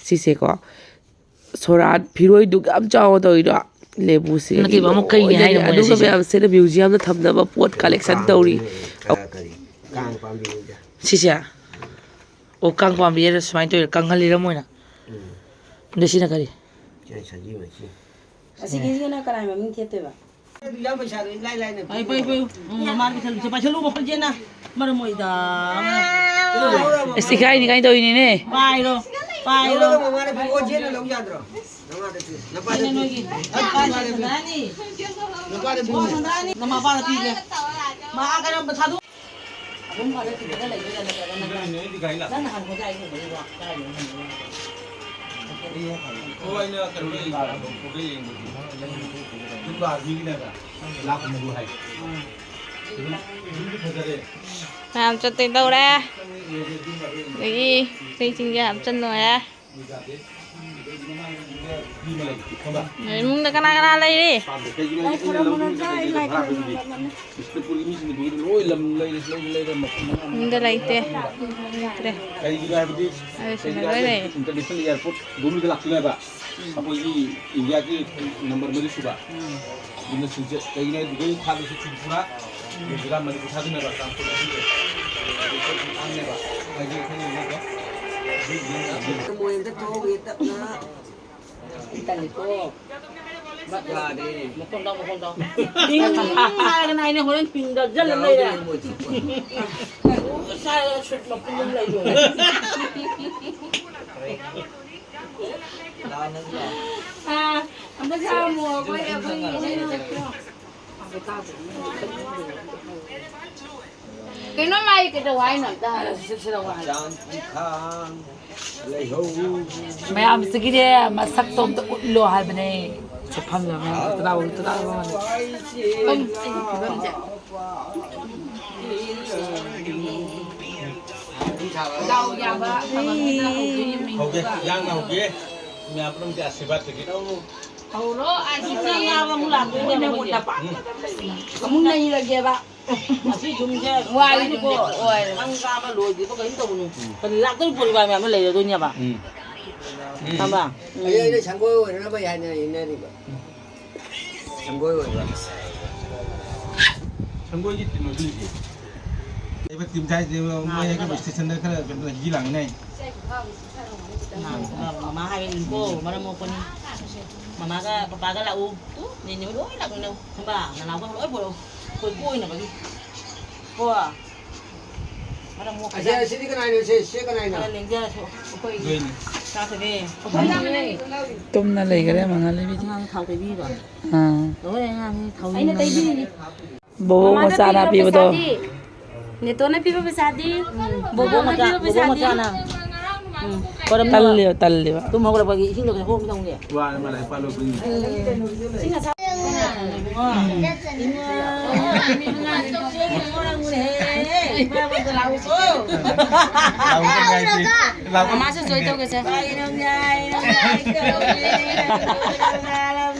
ꯁꯤꯁꯦꯀꯣ꯫ ꯁꯣꯔꯥꯠ ꯐꯤꯔꯣꯏꯗꯨꯛ ꯌꯥꯝ ꯆꯥꯎꯅ ꯇꯧꯔꯤꯗꯣ꯫ ꯂꯦꯕꯨꯁꯦ ꯅꯠꯇꯦꯕ, ꯑꯃꯨꯛ ꯀꯩꯅꯦ ꯂꯣꯏꯅꯅꯦ꯫ ꯍꯥꯏꯅꯣ ꯃꯣꯏꯅ ꯑꯗꯨꯒ ꯁꯤꯁꯦ? ꯃꯌꯥꯝꯁꯤꯅ ꯃ꯭ꯌꯨꯖꯤꯌꯝꯗ ꯊꯝꯅꯕ ꯄꯣꯠ ꯀꯂꯦꯛꯁꯟ ꯇꯧꯔꯤ꯫ ꯀꯥꯡ-, ꯀꯔꯤ? ꯀꯥꯡ ꯄꯥꯝꯕꯤꯅꯤꯗ꯫ ꯁꯤꯁꯦ? ꯑꯣ, ꯀꯥꯡ ꯄꯥꯝꯕꯤ ꯍꯥꯏꯔ ꯁꯨꯃꯥꯏꯅ ꯇꯧꯔꯤ, ꯀꯪꯍꯜꯂꯤꯔ ꯃꯣꯏꯅ? ꯎꯝ꯫ ꯑꯗ ꯁꯤꯅ ꯀꯔꯤ? ꯁꯤꯅ ꯁꯖꯤꯛ ꯑꯣꯏ, ꯁꯤ꯫ ꯑꯁꯤꯒꯤꯁꯤꯅ ꯀꯅꯥꯏ ꯃꯃꯤꯡ ꯊꯦꯠꯇꯣꯏꯕ? ꯄꯥꯏꯌꯨ, ꯄꯥꯏꯌꯨ, ꯄꯥꯏꯌꯨ꯫ ꯎꯝ, ꯃꯃꯥꯅ ꯄꯤꯁꯜꯂꯨ, ꯄꯥꯏꯁꯜꯂꯨ, ꯃꯈꯨꯠꯁꯦꯅ ꯃꯔꯝ ꯑꯣꯏꯗ꯫ ꯑꯁ, ꯏꯀꯥꯏꯅꯤ, ꯏꯀꯥꯏ ꯇꯧꯔꯤꯅꯤꯅꯦ꯫ ꯄꯥꯏꯔꯣ, ꯄꯥꯏꯔꯣ꯫ ꯂꯧꯔꯒ ꯃꯃꯥꯅ ꯄꯤꯔꯛꯑꯣ, ꯆꯦꯅ ꯂꯧ ꯌꯥꯗ꯭ꯔꯣ? ꯅꯃꯥꯗ ꯄꯤ-, ꯅꯄꯥꯗ ꯁꯤꯅ ꯄꯤ-, ꯅꯣꯏꯒꯤ꯫ ꯅꯄꯥꯗ ꯄꯤ-, ꯅꯄꯥꯗ ꯄꯤ-, ꯅꯃꯥꯄꯥꯗ ꯄꯤꯒꯦ꯫ ꯃꯥ ꯑꯥ ꯀꯩꯅꯣ ꯊꯥꯗꯣꯛ-, ꯑꯗꯨꯝ ꯑꯥꯗ ꯊꯤꯜꯂꯒ ꯂꯩꯗꯣꯏꯔꯥ ꯅꯠꯇ꯭ꯔꯒꯅ ꯅꯪꯅ ꯍꯪꯕꯗ ꯑꯩ ꯍꯪꯕꯗ ꯋꯥ ꯀꯗꯥꯏꯗ ꯍꯪꯕꯗ? ꯑꯣ, ꯑꯩꯅ ꯀꯩꯅꯣ ꯌꯦꯡꯕ, ꯐꯣꯇꯣ ꯌꯦꯡꯕꯗꯤ꯫ ꯌꯨꯝ ꯂꯥꯛꯄꯤꯒꯤꯅꯦꯕ꯫ ꯂꯥꯛꯄ ꯃꯗꯨ ꯍꯥꯏ꯫ ꯌꯨꯝ, ꯌꯨꯝꯗꯤ ꯐꯖꯔꯦ꯫ ꯃꯌꯥꯝ ꯆꯠꯇꯣꯏ ꯇꯧꯔꯦ꯫ ꯑꯗꯒꯤ ꯏꯁꯩꯁꯤꯡꯁꯦ ꯍꯥꯞꯆꯤꯟ ꯂꯣꯏꯔꯦ꯫ ꯏꯃꯨꯡꯗ ꯀꯅꯥ ꯀꯅꯥ ꯂꯩꯔꯤ? ꯕꯤꯁꯅꯨꯄꯨꯔꯒꯤ ꯃꯤꯁꯤꯡꯅ ꯂꯣꯏ ꯂꯝ ꯂꯩꯔꯦ, ꯂꯣꯏ ꯂꯩꯔꯦ, ꯃꯐꯝ ꯃꯉꯥ ꯃꯉꯥ ꯌꯨꯝꯗ ꯂꯩꯇꯦ꯫ ꯂꯩꯇ꯭ꯔꯦ꯫ ꯀꯩꯒꯤꯅꯣ ꯍꯥꯏꯕꯗꯤ ꯑꯗꯨ ꯁꯤꯗ ꯂꯣꯏ ꯂꯩꯔꯦ꯫ ꯏꯟꯇꯔꯅꯦꯁꯅꯦꯜ ꯑꯦꯌꯥꯔꯄꯣꯔꯠ ꯒꯨꯝꯕꯗ ꯂꯥꯛꯇꯣꯏꯅꯦꯕ꯫ ꯑꯩꯈꯣꯏꯒꯤ ꯏꯟꯗꯤꯌꯥꯒꯤ ꯅꯝꯕꯔ ꯃꯔꯤ ꯁꯨꯕ꯫ ꯑꯗꯨꯅ ꯁꯤꯁꯦ ꯀꯩꯒꯤꯅꯣ ꯍꯥꯏꯗꯤ ꯂꯣꯏ ꯊꯥꯗꯣꯏꯁꯦ ꯇ꯭ꯔꯤꯄꯨꯔꯥ, ꯃꯤꯖꯣꯔꯥꯝ, ꯃꯅꯤꯄꯨꯔ ꯊꯥꯗꯣꯏꯅꯦꯕ, ꯇ꯭ꯔꯥꯟꯁꯄꯣꯔꯇꯦꯁꯟꯁꯦ꯫ ꯑꯗꯨ ꯄꯣꯠ ꯌꯥꯝ ꯇꯥꯡꯉꯦꯕ꯫ ꯍꯥꯏꯗꯤ ꯑꯩꯈꯣꯏꯅ ꯌꯦꯡꯉꯒ ꯃꯣꯏ ꯑꯝꯇ ꯊꯣꯛꯍꯧꯒꯦ ꯇꯞꯅ꯫ ꯇꯜꯂꯤꯀꯣ꯫ ꯌꯥꯔꯦ꯫ ꯃꯈꯣꯟ ꯇꯥꯎ, ꯃꯈꯣꯟ ꯇꯥꯎ꯫ ꯇꯤꯡ ꯍꯥꯏꯔꯒꯅ ꯑꯩꯅ ꯍꯣꯔꯦꯟ ꯄꯤꯡꯗ ꯖꯜꯂ ꯂꯩꯔꯦ꯫ ꯌꯥꯎꯗ꯭ꯔꯦ ꯃꯣꯏ ꯊꯣꯛꯄ꯫ ꯁꯥꯏꯗ ꯁꯨꯠ ꯃꯄꯨꯝ ꯑꯃ ꯂꯩꯔꯣꯏ꯫ ꯂꯥꯛꯑꯣ, ꯅꯪꯁꯨ ꯂꯥꯛꯑꯣ꯫ ꯑꯥ, ꯑꯝꯇ ꯆꯥꯔꯝꯃꯣ, ꯑꯩꯈꯣꯏ, ꯑꯩꯈꯣꯏꯒꯤ ꯀꯩꯅꯣ ꯃꯥꯏ ꯀꯩꯗꯧ ꯍꯥꯏꯅꯣ ꯑꯝꯇ ꯍꯥꯏꯔꯣ꯫ ꯆꯥꯟꯗꯤ ꯈꯥꯡ ꯂꯩꯍꯧ꯫ ꯃꯌꯥꯝꯁꯤꯒꯤꯅꯦ ꯃꯁꯛꯇꯣ ꯑꯝꯇ ꯎꯠꯂꯣ ꯍꯥꯏꯕꯅꯦ꯫ ꯆꯠꯐꯝ ꯂꯝ ꯃꯌꯥꯝ ꯇꯔꯥ ꯇꯔꯥ ꯐꯤꯕꯝꯁꯦ꯫ ꯗꯥꯎ ꯌꯥꯕ ꯊꯕꯛꯅꯤꯅ ꯍꯧꯗꯣꯏꯅꯤ ꯍꯧꯒꯦ, ꯃꯤꯡꯗꯨꯒ꯫ ꯏꯌꯥꯡꯅ ꯍꯧꯒꯦ꯫ ꯃꯌꯥꯝ ꯄꯨꯝꯅꯃꯛꯀꯤ ꯑꯥꯁꯤꯔꯕꯥꯗꯇꯒꯤ꯫ ꯍꯧꯔꯣ, ꯑꯁꯤ ꯆꯥ ꯉꯥꯕ ꯑꯃꯨꯛ ꯂꯥꯛꯇꯣꯏꯅꯦ ꯃꯣꯏꯁꯦ꯫ ꯑꯃꯨꯛ ꯅꯩꯔꯒꯦꯕ꯫ ꯑꯁꯤ ꯌꯨꯝꯁꯦ ꯋꯥꯔꯤꯅꯤꯀꯣ, ꯑꯣꯏ꯫ ꯅꯪ ꯆꯥꯕ ꯂꯣꯏꯗ꯭ꯔꯤꯕ ꯀꯩꯅꯣ ꯇꯧꯕꯅꯨ꯫ ꯀꯔꯤ ꯂꯥꯛꯇꯣꯏ ꯄꯣꯔꯤꯕꯥ ꯃꯌꯥꯝꯗꯣ ꯂꯩꯔꯗꯣꯏꯅꯦꯕ꯫ ꯎꯝ꯫ ꯎꯝ꯫ ꯈꯪꯕ꯭ꯔꯥ? ꯎꯝ꯫ ꯑꯩ, ꯑꯩꯅ ꯁꯪꯒꯣꯏ ꯑꯣꯏꯅꯅꯕ ꯍꯥꯏꯅ ꯏꯟꯅꯔꯤꯕ꯫ ꯁꯪꯒꯣꯏ ꯑꯣꯏꯕ꯫ ꯁꯪꯒꯣꯏꯒꯤ ꯀꯩꯅꯣꯗꯨꯅꯤ꯫ ꯂꯩꯕ ꯇꯤꯝ ꯍꯥꯏꯁꯦ ꯃꯣꯏ ꯍꯦꯛ ꯁ꯭ꯇꯦꯁꯟꯗ ꯈꯔ ꯀꯩꯅꯣ ꯍꯤ ꯂꯥꯡꯉꯤꯅꯦ꯫ ꯃꯃꯥ ꯍꯥꯏꯕꯅꯤꯀꯣ, ꯃꯔꯝ ꯃꯣꯛꯄꯅꯤ꯫ ꯃꯃꯥꯒ ꯄꯄꯥꯒ ꯂꯥꯛꯎ꯫ ꯅꯦꯅꯦ ꯍꯣꯏ ꯂꯣꯏ ꯂꯥꯛꯃꯤꯟꯅꯧ꯫ ꯈꯪꯕ꯭ꯔꯥ? ꯅꯅꯥꯎꯒ ꯂꯣꯏ ꯄꯨꯔꯛꯎ꯫ ꯑꯩꯈꯣꯏ ꯀꯣꯏꯅꯕꯒꯤ꯫ ꯀꯣ? ꯃꯔꯝ ꯃꯣꯛꯄ ꯑꯁꯤ, ꯖꯥꯠꯅꯤ꯫ ꯑꯁꯤꯗꯤ ꯀꯅꯥꯏꯅꯣ? ꯁꯦ, ꯁꯦ ꯀꯅꯥꯏꯅꯣ? ꯈꯔ ꯂꯦꯡꯖꯔꯁꯨ ꯑꯩꯈꯣꯏ ꯅꯣꯏꯅꯤ꯫ ꯆꯥꯗꯣꯏꯅꯦ꯫ ꯇꯨꯝꯅ ꯂꯩꯈꯔꯦ ꯃꯉꯥꯜ ꯂꯩꯕꯤꯗꯤ꯫ ꯑꯉꯥꯡ ꯊꯥꯎ ꯇꯩꯕꯤꯕ꯫ ꯑꯥ꯫ ꯂꯣꯏꯔꯦ ꯑꯉꯥꯡꯁꯤ ꯊꯥꯎ ꯑꯩꯅ ꯇꯩꯕꯤꯔꯤꯅꯤ꯫ ꯕꯣꯕꯣꯛ ꯃꯃꯥꯗ ꯃꯆꯥꯅ ꯄꯤꯕ ꯄꯤꯕꯗꯣ꯫ ꯄꯩꯁꯥꯗꯤ? ꯅꯦꯇꯣꯟꯅ ꯄꯤꯕ ꯄꯩꯁꯥꯗꯤ? ꯎꯝ꯫ ꯕꯣꯕꯣꯛ ꯕꯣꯕꯣꯛꯅ ꯃꯆꯥ, ꯄꯤꯕ ꯕꯣꯕꯣꯛ ꯄꯩꯁꯥꯗꯤ? ꯃꯆꯥꯅ꯫ ꯎꯝ꯫ ꯈꯣꯏꯔꯝ ꯇꯜꯂꯦꯕ, ꯇꯜꯂꯦꯕ꯫ ꯇꯨꯝ ꯍꯧꯒꯠꯂꯛꯄꯒꯤ ꯏꯁꯤꯡꯗꯣ ꯈꯔ ꯍꯣꯡ ꯊꯝꯒꯦ꯫ ꯋꯥꯔꯦ ꯃꯥ ꯂꯥꯏꯔꯤꯛ ꯄꯥ ꯂꯣꯏꯕꯒꯤ꯫ ꯎꯝ꯫ ꯏꯁꯤꯡ ꯑꯁꯥꯕ꯫ ꯏꯕꯨꯡꯉꯣ꯫ ꯏꯕꯨꯡꯉꯣ꯫ ꯏꯕꯨꯡꯉꯣ꯫ ꯂꯥꯛꯑꯣ꯫ ꯂꯥꯛꯑꯣ꯫ ꯃꯃꯥꯁꯨ ꯖꯣꯏꯟ ꯇꯧꯒꯦꯁꯦ꯫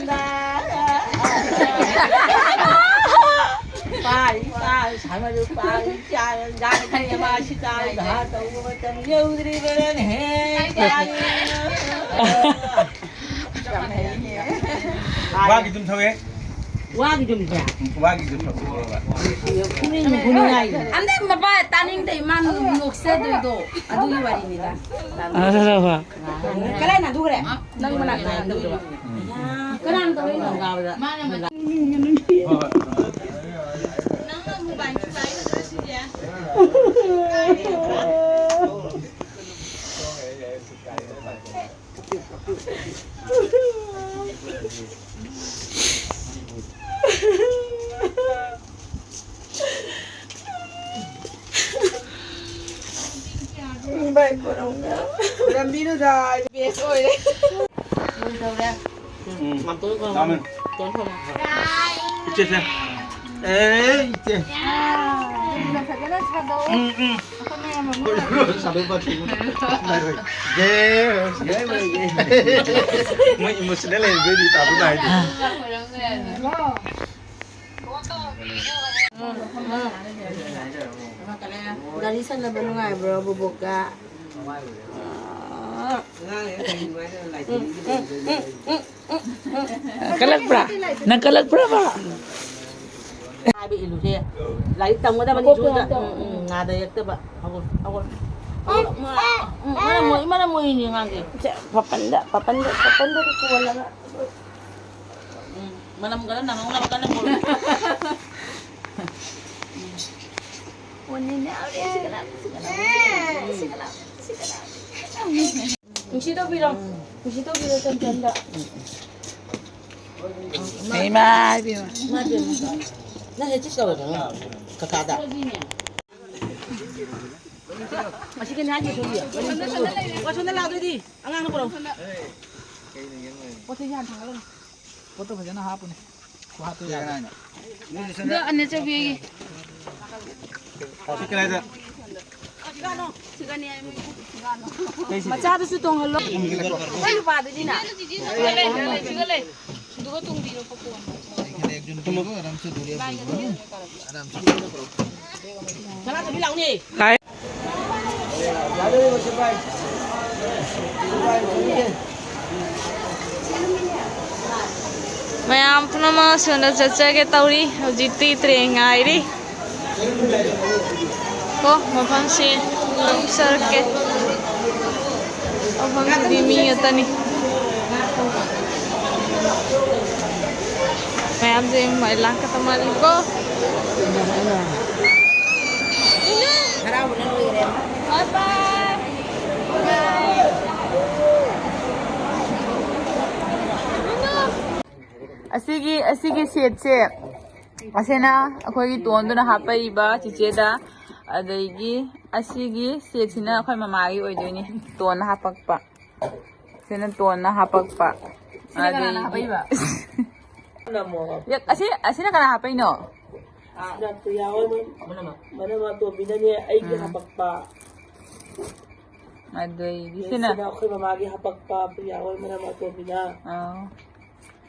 ꯄꯥꯏ, ꯄꯥꯏ, ꯁꯥꯟꯅꯔꯨ, ꯄꯥꯏ, ꯆꯥꯔ, ꯆꯥꯔ, ꯃꯥꯁꯤ ꯆꯥꯔ, ꯙꯥ ꯇꯧꯕ ꯃꯇꯝ ꯌꯧꯗ꯭ꯔꯤꯕꯅꯦꯍꯦ꯫ ꯋꯥꯒꯤ ꯑꯗꯨꯝ ꯊꯧꯋꯦ꯫ ꯋꯥꯒꯤ ꯑꯗꯨꯝ ꯊꯧꯋꯦ꯫ ꯋꯥꯒꯤ ꯑꯗꯨꯝ ꯊꯧꯋꯦ꯫ ꯐꯨꯅꯤꯡ, ꯐꯨꯅꯤꯡꯉꯥꯏ꯫ ꯑꯟꯗꯩ ꯃꯄꯥ ꯇꯥꯅꯤꯡꯗꯦ, ꯏꯃꯥ ꯅꯣꯛꯆꯗꯣꯏꯗꯣ꯫ ꯑꯗꯨꯒꯤ ꯋꯥꯔꯤꯅꯤꯗ꯫ ꯑꯗꯨꯗꯕ꯫ ꯀꯗꯥꯏ ꯅꯥꯟꯊꯣꯛꯈ꯭ꯔꯦ? ꯅꯪ ꯃꯅꯥꯛꯇ ꯅꯥꯟꯊꯣꯛꯈ꯭ꯔꯦ꯫ ꯀꯅꯥꯅ ꯇꯧꯔꯛꯏꯅꯣ? ꯅꯪꯅ ꯃꯣꯕꯥꯏꯜ ꯊꯨꯒꯥꯏꯒꯗ꯭ꯔꯥ ꯁꯤꯁꯦ? ꯂꯝꯕꯤꯗꯨꯗ ꯕꯦꯁ ꯑꯣꯏꯔꯦ꯫ ꯂꯣꯏꯗꯧꯔꯦ꯫ ꯎꯝ꯫ ꯃꯥꯝꯇꯣꯟ ꯀꯧꯔꯣ꯫ ꯂꯥꯛꯑꯣꯅꯦ꯫ ꯃꯥꯝꯇꯣꯟ ꯀꯧꯔꯣ꯫ ꯏꯆꯦꯁꯦ꯫ ꯑꯦ, ꯏꯆꯦ꯫ ꯐꯖꯅ ꯊꯥꯗꯣꯛꯑꯣ꯫ ꯎꯝ, ꯎꯝ꯫ ꯁꯥꯗꯣꯛꯄ ꯊꯦꯡꯕ ꯅꯥꯏꯔꯣꯏ꯫ ꯌꯦ꯫ ꯌꯦ, ꯌꯦ, ꯌꯦ꯫ ꯃꯣꯏ emotional ꯂꯩꯕꯩꯗꯤ ꯇꯥꯗꯨ ꯅꯥꯏꯗꯦ꯫ ꯒꯥꯔꯤ ꯁꯥꯟꯅꯕ ꯅꯨꯡꯉꯥꯏꯕ꯭ꯔꯣ ꯕꯣꯕꯣꯛꯀ? ꯀꯜꯂꯛꯄ꯭ꯔꯥ? ꯅꯪ ꯀꯜꯂꯛꯄ꯭ꯔꯕ? ꯍꯥꯏꯕ ꯏꯜꯂꯨꯁꯦ꯫ ꯂꯥꯏꯔꯤꯛ ꯇꯝꯒꯗꯕꯅꯤ ꯃꯀꯣꯛꯇꯣ ꯁꯨꯗ꯫ ꯌꯥꯝ ꯇꯧ꯫ ꯎꯝ, ꯎꯝ, ꯉꯥꯗ ꯌꯦꯛꯇꯕ꯫ ꯍꯧꯒꯠ-, ꯍꯧꯒꯠ-, ꯍꯧꯒꯠ-, ꯃ-, ꯎꯝ, ꯃꯔꯝ ꯃꯣꯏ-, ꯃꯔꯝ ꯃꯣꯏꯅꯤ ꯑꯉꯥꯡꯁꯦ꯫ ꯁꯦ, ꯄꯥꯄꯟꯗ, ꯄꯥꯄꯟꯗ, ꯄꯥꯄꯟꯗ ꯀꯣꯜꯂꯒ꯫ ꯎꯝ, ꯃꯅꯝ ꯈꯔ ꯅꯝꯍꯧꯅꯕ ꯀꯟꯅ ꯀꯣꯜꯂꯤ꯫ ꯅꯨꯡꯁꯤ ꯇꯧꯕꯤꯔꯣ꯫ ꯅꯨꯡꯁꯤ ꯇꯧꯕꯤꯔꯣ, ꯆꯟꯆꯟꯗ꯫ ꯏꯃꯥ ꯏꯕꯦꯝꯃ꯫ ꯅꯪ ꯍꯦꯛ ꯆꯤꯁ ꯇꯧꯔꯗꯅ ꯀꯀꯥꯗ꯫ ꯑꯁꯤ ꯀꯩꯅꯣ ꯍꯥꯏꯁꯦ, ꯁꯣꯝꯗ꯫ ꯑꯣ, ꯁꯣꯝꯗ ꯂꯥꯛꯑꯣ ꯑꯗꯨꯗꯤ꯫ ꯑꯉꯥꯡꯅ ꯄꯨꯔꯛꯎ꯫ ꯄꯣꯠ ꯆꯩꯁꯦ ꯍꯥꯟꯅ ꯊꯥꯡꯒꯠꯂꯝꯃꯣ꯫ ꯄꯣꯠꯇꯣ ꯐꯖꯅ ꯍꯥꯞꯄꯨꯅꯦ꯫ ꯈꯨꯍꯥꯞꯇꯣ ꯌꯥꯗ꯭ꯔꯦ꯫ ꯑꯗꯣ ꯑꯅꯦ ꯆꯧꯕꯤꯒꯤ꯫ ꯁꯤ ꯀꯗꯥꯏꯗ? ꯃꯆꯥꯗꯨꯁꯨ ꯇꯣꯡꯍꯜꯂꯣ꯫ ꯑꯩꯈꯣꯏ ꯅꯨꯄꯥꯗꯨꯗꯤꯅ꯫ ꯁꯤꯗ ꯂꯩ, ꯁꯤꯗ ꯂꯩ꯫ ꯑꯗꯨꯒ ꯇꯣꯡꯕꯤꯔꯣ ꯀꯣꯀꯣ꯫ ꯃꯆꯥꯗꯨꯗꯤ ꯂꯥꯎꯅꯦ꯫ ꯃꯌꯥꯝ ꯄꯨꯝꯅꯃꯛ ꯁꯣꯝꯗ ꯆꯠꯆꯒꯦ ꯇꯧꯔꯤ꯫ ꯍꯧꯖꯤꯛꯇꯤ ꯇ꯭ꯔꯦꯟ ꯉꯥꯏꯔꯤ꯫ ꯀꯣ, ꯃꯐꯝꯁꯤ ꯂꯧꯖꯔꯛꯀꯦ꯫ ꯃꯐꯝꯁꯤꯗꯤ ꯃꯤ ꯉꯥꯛꯇꯅꯤ꯫ ꯃꯌꯥꯝꯁꯦ ꯃꯩ ꯂꯥꯡꯀꯠꯇ ꯃꯥꯜꯂꯤꯀꯣ꯫ ꯍꯔꯥꯎꯕꯅ ꯂꯣꯏꯔꯦ꯫ Bye bye. ꯑꯁꯤꯒꯤ, ꯑꯁꯤꯒꯤ ꯁꯦꯠꯁꯦ, ꯑꯁꯤꯅ ꯑꯩꯈꯣꯏꯒꯤ ꯇꯣꯟꯗꯨꯅ ꯍꯥꯞꯄꯛꯏꯕ ꯆꯤꯆꯦꯗ, ꯑꯗꯒꯤ ꯑꯁꯤꯒꯤ ꯁꯦꯠꯁꯤꯅ ꯑꯩꯈꯣꯏ ꯃꯃꯥꯒꯤ ꯑꯣꯏꯗꯣꯏꯅꯤ, ꯇꯣꯟꯅ ꯍꯥꯞꯄꯛꯄ꯫ ꯁꯤꯅ ꯇꯣꯟꯅ ꯍꯥꯞꯄꯛꯄ꯫ ꯁꯤꯅ ꯀꯅꯥꯅ ꯑꯗꯒꯤ ꯍꯥꯞꯄꯛꯏꯕ? ꯌꯥ, ꯑꯁꯤ, ꯑꯁꯤꯅ ꯀꯅꯥ ꯍꯥꯞꯄꯛꯏꯅꯣ? ꯁꯤꯅ ꯄ꯭ꯔꯤꯌꯥ ꯍꯣꯏ ꯃꯅꯝ ꯑꯇꯣꯝꯕꯤꯅꯅꯦ ꯑꯩꯒꯤ ꯎꯝ꯫ ꯍꯥꯄꯛꯄ꯫ ꯑꯗꯩꯗꯤ ꯁꯤꯅ? ꯁꯤꯅ ꯑꯩꯈꯣꯏ ꯃꯃꯥꯒꯤ ꯍꯥꯄꯛꯄ ꯄ꯭ꯔꯤꯌꯥ ꯍꯣꯏ ꯃꯅꯝ ꯑꯇꯣꯝꯕꯤꯅ꯫ ꯑꯥꯎ꯫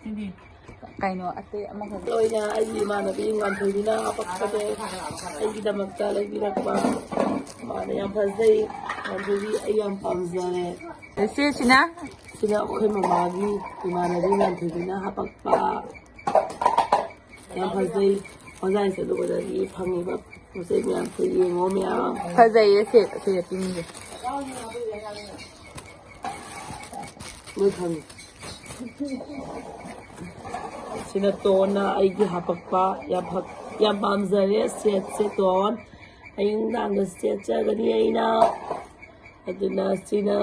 ꯁꯤꯗꯤ? ꯀꯩꯅꯣ ꯑꯇꯩ ꯑꯃꯈꯛ꯫ ꯂꯣꯏꯅ ꯑꯩꯒꯤ ꯏꯃꯥꯟꯅꯕꯤ ꯉꯥꯟꯊꯣꯏꯕꯤꯅ ꯍꯥꯄꯛꯄꯗꯣ ꯑꯩꯒꯤꯗꯃꯛꯇ ꯂꯩꯕꯤꯔꯛꯄ꯫ ꯃꯥꯅ ꯌꯥꯝ ꯐꯖꯩ꯫ ꯉꯥꯟꯊꯣꯏꯕꯤ ꯑꯩ ꯌꯥꯝ ꯄꯥꯝꯖꯔꯦ꯫ ꯁꯤꯁꯤꯅ? ꯁꯤꯅ ꯑꯩꯈꯣꯏ ꯃꯃꯥꯒꯤ ꯏꯃꯥꯟꯅꯕꯤ ꯉꯥꯟꯊꯣꯏꯕꯤꯅ ꯍꯥꯄꯛꯄ꯫ ꯌꯥꯝ ꯐꯖꯩ꯫ ꯑꯣꯟꯂꯥꯏꯟ ꯆꯠꯂꯨꯕꯗꯒꯤ ꯐꯪꯉꯤꯕ ꯄꯣꯠ ꯆꯩ ꯃꯌꯥꯝꯁꯦ ꯌꯦꯡꯉꯣ ꯃꯌꯥꯝ꯫ ꯐꯖꯩꯌꯦ ꯁꯦꯠ, ꯁꯦꯠ ꯄꯤꯅꯤꯡꯉꯦ꯫ ꯂꯣꯏ ꯈꯪꯉꯤ꯫ ꯁꯤꯅ ꯇꯣꯟꯅ ꯑꯩꯒꯤ ꯍꯥꯄꯛꯄ ꯌꯥꯝ ꯐ-, ꯌꯥꯝ ꯄꯥꯝꯖꯔꯦ ꯁꯦꯠꯁꯦ ꯇꯣꯟ꯫ ꯑꯩ ꯅꯨꯡꯗꯥꯡꯗ ꯁꯦꯠꯆꯒꯅꯤ ꯑꯩꯅ꯫ ꯑꯗꯨꯅ ꯁꯤꯅ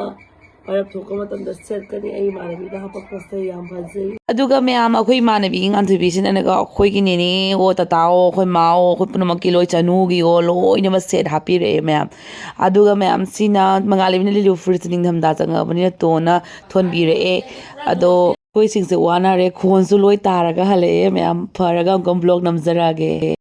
ꯃꯔꯛ ꯊꯣꯛꯄ ꯃꯇꯝꯗ ꯁꯦꯠꯀꯅꯤ꯫ ꯑꯩ ꯏꯃꯥꯟꯅꯕꯤꯅ ꯍꯥꯄꯛꯄꯁꯦ ꯌꯥꯝ ꯐꯖꯩ꯫ ꯑꯗꯨꯒ ꯃꯌꯥꯝ ꯑꯩꯈꯣꯏ ꯏꯃꯥꯟꯅꯕꯤ ꯉꯥꯟꯊꯣꯏꯕꯤꯁꯤꯅꯅꯦꯀꯣ, ꯑꯩꯈꯣꯏꯒꯤ ꯅꯦꯅꯦ ꯑꯣ ꯇꯇꯥ ꯑꯣ ꯑꯩꯈꯣꯏ ꯃꯥ ꯑꯣ ꯑꯩꯈꯣꯏ ꯄꯨꯝꯅꯃꯛꯀꯤ ꯂꯣꯏ ꯆꯅꯨꯒꯤ ꯑꯣ ꯂꯣꯏꯅꯃꯛ ꯁꯦꯠ ꯍꯥꯞꯄꯤꯔꯛꯑꯦ ꯃꯌꯥꯝ꯫ ꯑꯗꯨꯒ ꯃꯌꯥꯝ ꯁꯤꯅ ꯃꯉꯥꯜꯂꯩꯕꯤꯅ ꯂꯤꯂꯨ ꯐꯨꯔꯤꯠꯁꯦ ꯅꯤꯡꯊꯝꯊꯥ ꯆꯪꯉꯛꯑꯕꯅꯤꯅ ꯇꯣꯟꯅ ꯊꯣꯟꯕꯤꯔꯛꯑꯦ꯫ ꯑꯗꯣ ꯑꯩꯈꯣꯏꯁꯤꯡꯁꯦ ꯋꯥꯅꯔꯦ, ꯈꯣꯟꯁꯨ ꯂꯣꯏ ꯇꯥꯔꯒ ꯍꯜꯂꯛꯑꯦ ꯃꯌꯥꯝ꯫ ꯐꯔꯒ ꯑꯃꯨꯛꯀ vlog ꯅꯝꯖꯔꯛꯑꯒꯦ꯫